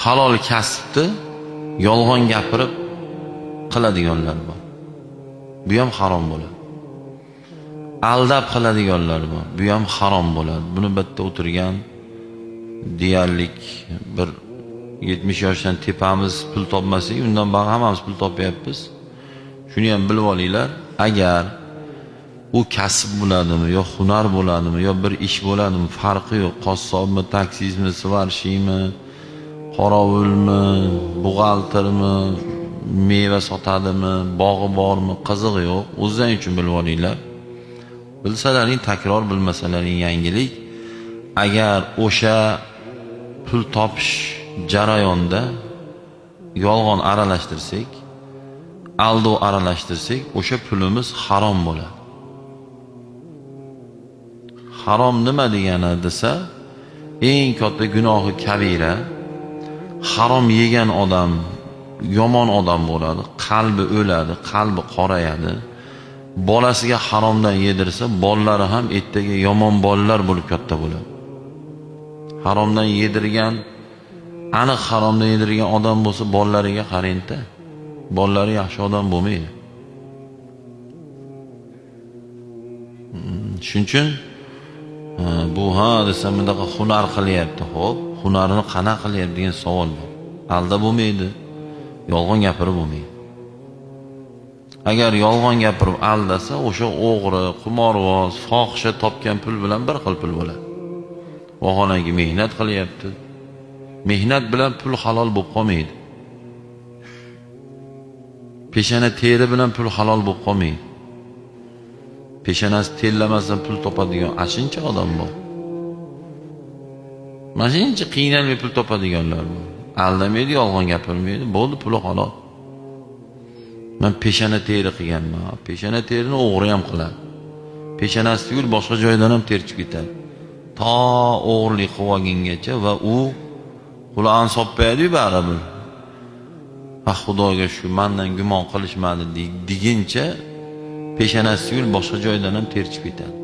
Halol kasbni yolg'on gapirib qiladiganlar bor. Bu ham harom bo'ladi. Aldab qiladiganlar bor. Bu ham harom bo'ladi. Buni bitta o'tirgan deyarlik bir 70 yoshdan tepamiz pul topmasak, undan bari hammamiz pul topyapmiz. Shuni ham bilib olinglar. Agar u kasb bo'ladimi, yo hunar bo'ladimi, yo bir ish bo'ladimi, farqi yo'q. Qassobmi, taksistmi, svarshiymi, qorovulmi, buxgaltermi, meva sotadimi, bog'i bormi, qizig'i yo'q. O'zlaring uchun bilib olinglar. Bilsalaring takror, bilmasalaring yangilik. Agar o'sha pul topish jarayonida yolg'on aralashtirsak, aldov aralashtirsak, o'sha pulimiz harom bo'ladi. Harom nima degani desa, eng katta gunohi kabira. Harom yegan odam yomon odam bo'ladi, qalbi o'ladi, qalbi qorayadi. Bolasiga haromdan yedirsa, bolalari ham ertaga yomon bolalar bo'lib katta bo'ladi. Haromdan yedirgan, aniq haromdan yedirgan odam bo'lsa, bolalariga qarang-da, bolalari yaxshi odam bo'lmaydi. Shuning uchun bu ha desa bunaqa hunar qilyapti, xo'p, hunarini qanaqa qilyapti degan savol bor. Alda bo'lmaydi, yolg'on gapirib bo'lmaydi. Agar yolg'on gapirib aldasa, o'sha o'g'ri, qimorvoz, fohisha topgan pul bilan bir xil pul bo'ladi. Vaholanki mehnat qilyapti. Mehnat bilan pul halol bo'lib qolmaydi. Peshana teri bilan pul halol bo'lib qolmaydi. Peshanasi terlamasdan pul topadigan ashuncha odam bor. Mana shuncha qiynalmay pul topadiganlar bor. Aldamaydi, yolg'on gapirmaydi, bo'ldi, puli halol. Men peshana teri qilganman. Peshana terini o'g'ri ham qiladi. Peshanasi tugul boshqa joydan ham ter chiqib ketadi. To o'g'irlik qilib olgungacha va u qulog'ini sopmaydi baribir. Ha, Xudoga shu mendan gumon qilishmadi deguncha peshanasi tugul boshqa joydan ham ter chiqib ketadi.